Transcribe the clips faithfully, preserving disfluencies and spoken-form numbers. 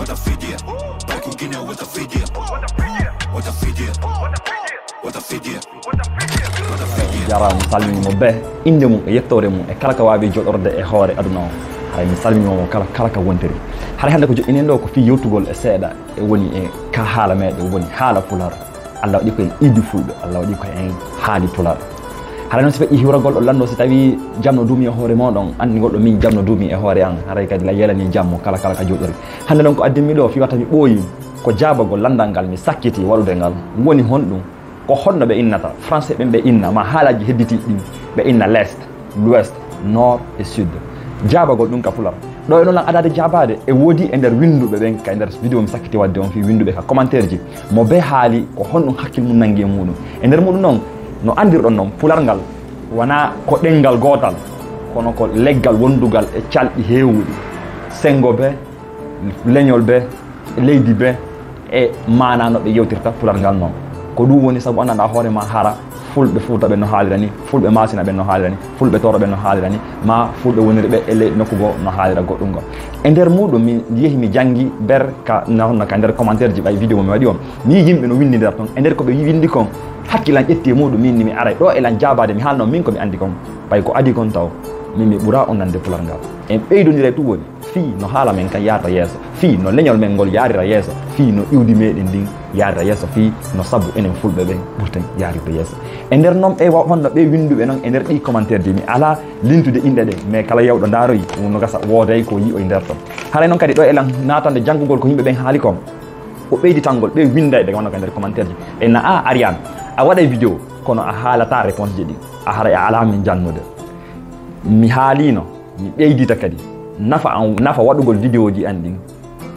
Wata fidiya, ɓay ko Guinée wata fidiya. Wata fidiya, wata fidiya, wata fidiya. Jarama, mi salmini mo be innde mum e yettoore mum e kala ka waawi joɗorde e hoore aduna o. Haray mi salmini mo kala, kala ka wontiri. Haray hannde ko joɗɗini en ɗo ko fii yewtugol e seeɗa e woni e ka haala meɗen woni haala Pulaar. Allah waɗi ko en iidi fulɓe, Allah waɗi ko en haali Pulaar. Haray noon si feƴƴi hiwragol ɗo lanndo, si tawi jam no duumi e hoore mooɗon, anndi ngol ɗo min jam no duumi e hoore an. Haray kadi la yelani jam mo kala, kala ka joɗɗori. Hannde noon ko addimi ɗo, fii wata mi ɓooyi, ko jaabagol lanndal ngal mi sakkiti waɗude ngal. Woni honɗum? Ko honno ɓe innata? Français ɓen ɓe inna, ma haalaaji hedditiiɗi ɗin, ɓe inna l'Est, l'Ouest, Nord et Sud. Jaabagol ɗum ka Pulaar. Ɗo e noon lan adaade jaabaade, e woodi e nder winnduɓe ɓen, ka e nder vidéo mi sakkiti waɗde on fii winnduɓe ka commentaire ji. Mo be haali ko honɗum hakkil mum nangi e muɗum. E nder muɗum noon, no anndirɗon noon, Pulaar ngal wonaa ko ɗemngal gootal, kono ko leggal wondugal e calɗi heewuɗi. Senngo be, leñol be, leydi be, e maanaa no ɓe yewtirta Pulaar ngal noon. Ko ɗum woni sabu anndanɗaa hoore ma hara Fulɓe Fuuta ɓen no haalira ni, Fulɓe Maasina ɓen no haalira ni, Fulɓe Tooro ɓen no haalira ni, ma Fulɓe wonirɓe e leyɗe nokku goo no haalira goɗɗum goo. E nder muɗum, mi yehi mi janngi ber ka, na, na, ka nder commentaire ji ɓay vidéo mo mi waɗi on. Mi yii yimɓe no winndi nder ton. E nder ko ɓe winndi kon, hakkil an ƴetti e muɗum, min ni mi aray ɗo e lan jaabaade, mi haalno min ko mi anndi kon. Ɓay ko adii kon taw, min mi ɓura on nande Pulaar ngal. En ɓeydondiray ɗum woni. Fii no haala men kan yaarta yeeso, fii no leñol men ngol yaarira yeeso, fii no iwdi meɗen ndin yaarira yeeso, fii no sabu enen Fulɓe ɓen ɓurten yaarirde yeeso. E nder noon ɓe wa-, honno ɓe winnduɓe noon e nder ɗii commentaire ji, mi alaa lintude inɗe ɗen, mais kala yewɗo ndaaroyi, no gasa wooday ko yi'oy nder ton. Haray noon kadi ɗo e lan naatande janngugol ko yimɓe ɓen haali kon, ko ɓeyditangol ɓe winndayɓe wano ka nder commentaire ji. Ɓe na, "A, Ariane, a waɗay vidéo, kono a haalataa réponse ji ɗin. A haray a alaa min jannude." Mi haalino. Mi ɓeydita kadi nafa an, nafa waɗugol vidéo ji an ɗin.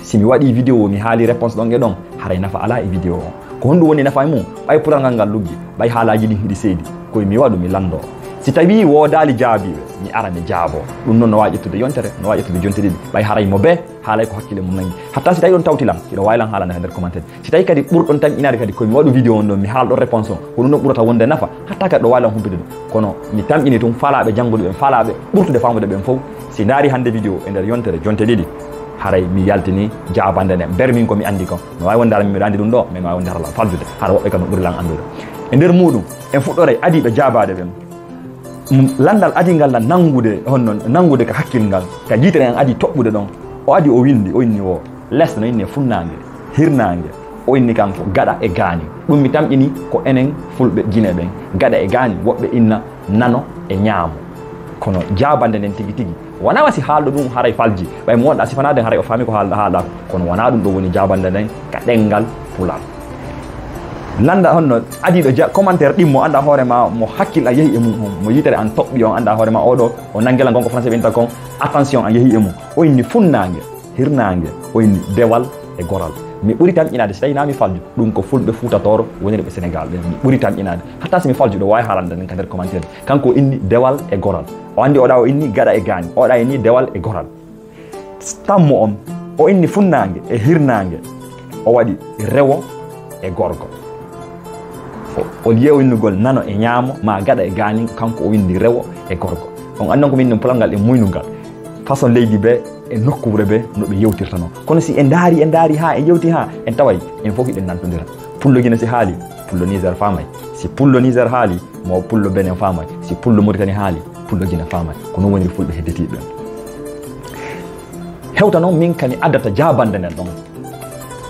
Si mi waɗii vidéo, mi haali réponse ɗon e ɗon, haray nafa alaa e vidéo on. Ko honɗum woni nafa e mum? Ɓay Pulaar ngal ngal luggi, ɓay haalaaji ɗin hiɗi seedi, koye mi waɗu mi lanndoo. Si tawii woodaali jaabiiɓe, mi ara mi jaaboo. Ɗum noon no waawi ƴettude yontere, no waawi ƴettude jonte ɗiɗi, ɓay haray mo bee haalay ko hakkille mum nangi. Hatta si tawii ɗon tawti lan, hiɗo waawi lan haalande ka nder commentaire. Si tawii kadi ɓurɗon tamƴinaade kadi ko mi waɗu vidéo on ɗon, mi haalɗo réponse on, ko ɗum ɗon ɓurata wonde nafa, hatta kadi ɗo waawi lan humpitude. Kono mi tamƴini tun faalaaɓe janngude ɓen, faalaaɓe ɓurtude faamude ɓen fof, si ndaari hannde vidéo e nder yontere jonte ɗiɗi, haray mi yaltini jaabande nden. Ber min ko mi anndi kon. No waawi wonde hara min miɗo anndi ɗum ɗo, mais no waawi wonde hara lan faljude. Hara woɓɓe kam no ɓuri lan anndude. E nder muɗum, en fuɗɗoray adiiɓe jaabaade ɓen. Mm, lanndal adii ngal na nanngude, honno nanngude ka hakkil ngal, ka jiitere an adii toɓɓude ɗon. O adii o winndi, o inni wo, les no inni e funnaange, hirnaange, o inni kanko gaɗa e gaañi. Ɗum mi tamƴini ko enen Fulɓe Gine ɓen. Gaɗa e gaañi, woɓɓe inna nano e ñaamo. Kono jaabande nden tigi tigi, wonaa wasi haalɗo ɗum haray falji. Ɓay mo wonɗa sifanaade haray o faami ko haal-, haalɗa ko. Kono wonaa ɗum ɗo woni jaabande nden ka ɗemngal Pulaar. Lannda honno adiiɗo ja-, commentaire ɗimmo, annda hoore ma mo hakkil a yehi e mum, mo yitere an toɓɓi on, annda hoore ma oɗo o nanngela ngon ko français ɓe inta kon, attention a yehi e mum. O inni funnaange, hirnaange, o inni dewal e goral. Mi ɓuri tamƴinaade si tawi na mi falju, ɗum ko Fulɓe Fuuta Tooro wonirɓe Sénégal ɓen. Mi ɓuri tamƴinaade. Hatta si mi falju ɗo waawi haalande nden ka nder commentaire. Kanko o inni dewal e goral. O anndi oɗa o inni gaɗa e gaañi. Oɗa inni dewal e goral. Tammo on, o inni funnaange e hirnaange. O waɗi rewo e gorgo. O, o liye o innugol nano e ñaamo, ma gaɗa e gaañi, kanko o winndi rewo e gorgo. On anndi on ko min ɗum Pulaar ngal e muynungal. Façon leydi be e nokkuure be no ɓe yewtirta non. Kono si en ndaari, en ndaari haa en yewti haa, en taway en fof hiɗen nantondira. Pullo Gine si haali, Pullo Niger faamay. Si Pullo Niger haali, mo Pullo Benin faamay. Si Pullo Mauritanie haali, Pullo Gine faamay. Ko non woniri Fulɓe hedditiiɓe ɓen. Hewta non min kadi addata jaabande nden ɗon.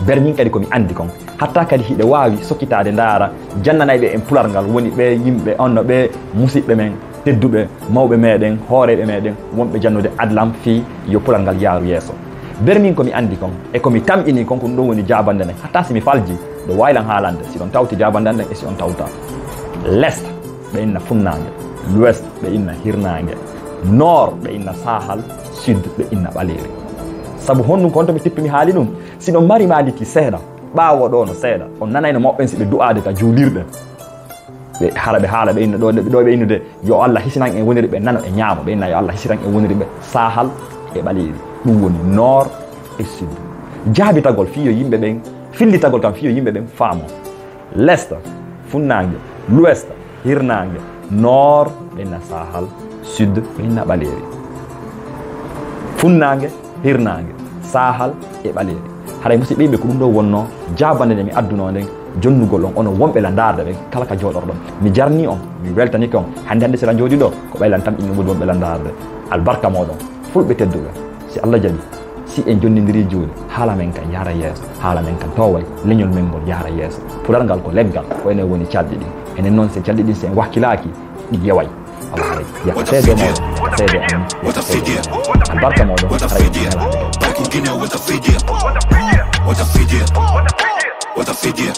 Ber min kadi ko mi anndi kon. Hatta kadi hiɗe waawi sokkitaade ndaara jannanayɓe en Pulaar ngal, woni ɓe yimɓe, onno ɓe musiɓɓe men, tedduɓe, mawɓe meɗen, hooreeɓe meɗen, wonɓe jannude adlam fii yo Pulaar ngal yaaru yeeso. Ber min ko mi anndi kon, e ko mi tamƴini kon, ko ɗum ɗon woni jaabande nden. Hatta si mi falji, ɗo waawi lan haalande, si ɗon tawti jaabande nden e si on tawta. L'Est, ɓe inna funnaange. L'Ouest, ɓe inna hirnaange. Nord, ɓe inna saahal. Sud, ɓe inna ɓaleeri. Sabu honɗum ko on to mi tippimi haali ɗum? Si ɗon mari maaliki seeɗa, ɓaawo ɗo no seeɗa, on nanayno mawɓe ɓen si ɓe du'aade ka juulirɗe. Ɓe hara ɓe haala, ɓe inna ɗo, ɗo ɓe innude, "Yo Allah hisinan en woniri ɓe nano e ñaamo." Ɓe inna, "Yo Allah hisinan en woniri ɓe saahal e ɓaleeri." Ɗum woni nord e sud. Jaabitagol fii yo yimɓe ɓen, fillitagol kam fii yo yimɓe ɓen faamo. L'Est, funnaange, l'Ouest, hirnaange, nord, ɓe inna saahal, sud, ɓe inna ɓaleeri. Funnaange, hirnaange, Sahal e Ɓaleeri. Haray, musidɓe yimɓe, ko ɗum ɗo wonno jaabande nde mi addunoo nden, jonnugol on, onon wonɓe la ndaarde ɓen, kala ka jooɗorɗon. Mi jarnii on, mi weltanike on. Hannde, hannde, si la njooɗii ɗo, ko ɓay lan tamƴinɓe woni wonɓe la ndaarde. Albarka mooɗon, fulɓe tedduɓe, si Allah jaɓi, si en jonnindiri juuɗe, haala men kan yaara yeeso, haala men kan tooway, leñol men ngol yaara yeeso. Pular ngal ko leggal, ko enen woni calɗi ɗin. Enen noon, si calɗi ɗin, si en wakkilaaki, ɗi yeway. Awa haray, yaka seedo mooɗon, yaka seedo amin, yaka seedo amin. Albarka mooɗon, haray on ñalaande. Barku Guinée, what a figure. What a figure. What a figure. What a figure.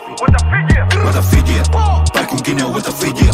What a figure. Barku Guinée, what a figure.